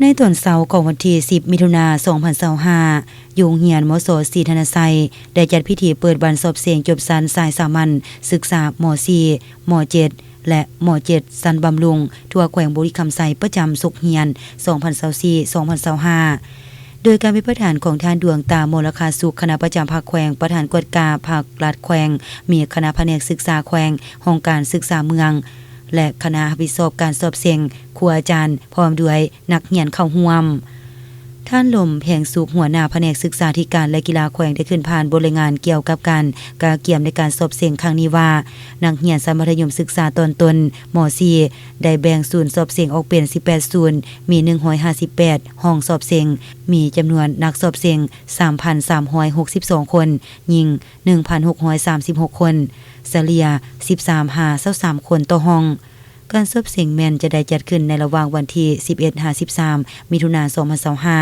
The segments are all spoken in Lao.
ໃນຕອນເຊົ້າຂອງວັນທີສິບ ມິຖຸນາ ສອງພັນຊາວຫ້າ ຢູ່ໂຮງຮຽນ ມສ ສີທະນະໄຊ ໄດ້ຈັດພິທີເປີດວັນສອບເສັງຈົບຊັ້ນສາຍສາມັນສຶກສາ ມ.ສີ່ ມ.ເຈັດ ແລະ ມ.ເຈັດ ຊັ້ນບຳລຸງ ທົ່ວແຂວງບໍລິຄຳໄຊ ປະຈຳສົກຮຽນ ສອງພັນຊາວສີ່ ສອງພັນຊາວຫ້າ ໂດຍການເປັນປະທານຂອງທ່ານ ດວງຕາ ມໍລະຄາສຸກ ຄະນະປະຈຳພັກແຂວງ, ປະທານກວດກາພັກລັດແຂວງ, ມີຄະນະພະແນກສຶກສາແຂວງ, ຫ້ອງການສຶກສາເມືອງ ແລະ ຄະນະຮັບຜິດຊອບການສອບເສັງ, ຄູອາຈານ ພ້ອມດ້ວຍນັກຮຽນເຂົ້າຮ່ວມ. ທ່ານ ລົມ ແພງສຸກ ຫົວໜ້າພະແນກສຶກສາທິການ ແລະ ກິລາແຂວງ ໄດ້ຂຶ້ນຜ່ານບົດລາຍງານກ່ຽວກັບການກະກຽມໃນການສອບເສັງຄັ້ງນີ້ວ່າ, ນັກຮຽນຊັ້ນມັດທະຍົມສຶກສາຕອນຕົ້ນ ມ.ສີ່ ໄດ້ແບ່ງສູນສອບເສັງອອກເປັນສິບແປດສູນ, ມີໜຶ່ງຮ້ອຍຫ້າສິບແປດຫ້ອງສອບເສັງ, ມີຈຳນວນນັກສອບເສັງສາມພັນສາມຮ້ອຍຫົກສິບສອງຄົນ, ຍິງໜຶ່ງພັນຫົກຮ້ອຍສາມສິບຫົກຄົນ, ສະເລ່ຍສິບສາມຫາຊາວສາມຄົນຕໍ່ຫ້ອງ. ການສອບເສັງແມ່ນຈະໄດ້ຈັດຂຶ້ນໃນລະຫວ່າງວັນທີສິບເອັດຫາສິບສາມ ມິຖຸນາ ສອງພັນຊາວຫ້າ.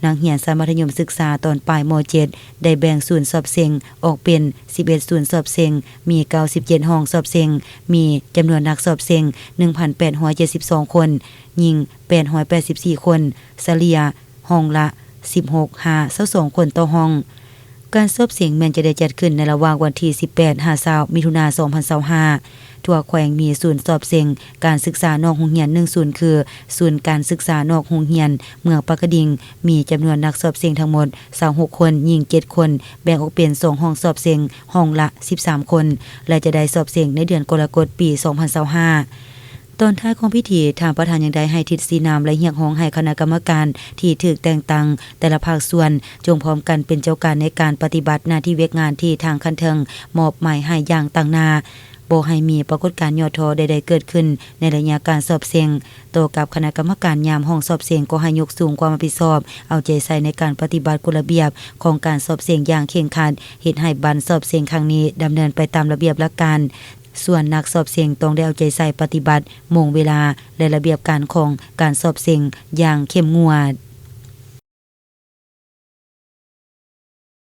ນັກຮຽນຊັ້ນມັດທະຍົມສຶກສາຕອນປາຍ ມ.ເຈັດ ໄດ້ແບ່ງສູນສອບເສັງອອກເປັນສິບເອັດສູນສອບເສັງ, ມີເກົ້າສິບເຈັດຫ້ອງສອບເສັງ, ມີຈຳນວນນັກສອບເສັງໜຶ່ງພັນແປດຮ້ອຍເຈັດສິບສອງຄົນ, ຍິງແປດຮ້ອຍແປດສິບສີ່ຄົນ, ສະເລ່ຍຫ້ອງລະສິບຫົກຫາຊາວສອງຄົນຕໍ່ຫ້ອງ. ການສອບເສັງແມ່ນຈະໄດ້ຈັດຂຶ້ນໃນລະຫວ່າງວັນທີສິບແປດຫາຊາວ ມິຖຸນາ ສອງພັນຊາວຫ້າ. ທົ່ວແຂວງມີສູນສອບເສັງການສຶກສານອກໂຮງຮຽນໜຶ່ງສູນ ຄື ສູນການສຶກສານອກໂຮງຮຽນເມືອງປາກກະດິງ, ມີຈຳນວນນັກສອບເສັງທັງໝົດຊາວຫົກຄົນ, ຍິງເຈັດຄົນ, ແບ່ງອອກເປັນສອງຫ້ອງສອບເສັງ, ຫ້ອງລະສິບສາມຄົນ ແລະ ຈະໄດ້ສອບເສັງໃນເດືອນກໍລະກົດ ປີສອງພັນຊາວຫ້າ. ຕອນທ້າຍຂອງພິທີ, ທ່ານປະທານຍັງໄດ້ໃຫ້ທິດຊີ້ນຳ ແລະ ຮຽກຮ້ອງໃຫ້ຄະນະກຳມະການທີ່ຖືກແຕ່ງຕັ້ງແຕ່ລະພາກສ່ວນ ຈົ່ງພ້ອມກັນເປັນເຈົ້າການໃນການປະຕິບັດໜ້າທີ່ວຽກງານທີ່ທາງຂັ້ນເທິງມອບໝາຍໃຫ້ຢ່າງຕັ້ງໜ້າ, ບໍ່ໃຫ້ມີປາກົດການຫຍໍ້ທໍ້ໃດໆເກີດຂຶ້ນໃນໄລຍະການສອບເສັງ. ຕໍ່ກັບຄະນະກຳມະການຍາມຫ້ອງສອບເສັງ ກໍໃຫ້ຍົກສູງຄວາມຮັບຜິດຊອບ, ເອົາໃຈໃສ່ໃນການປະຕິບັດກົດລະບຽບຂອງການສອບເສັງຢ່າງເຄັ່ງຄັດ, ເຮັດໃຫ້ບັນສອບເສັງຄັ້ງນີ້ດຳເນີນໄປຕາມລະບຽບຫຼັກການ. ສ່ວນນັກສອບເສັງຕ້ອງໄດ້ເອົາໃຈໃສ່ປະຕິບັດໂມງເວລາ ແລະ ລະບຽບການຂອງການສອບເສັງຢ່າງເຂັ້ມງວດ.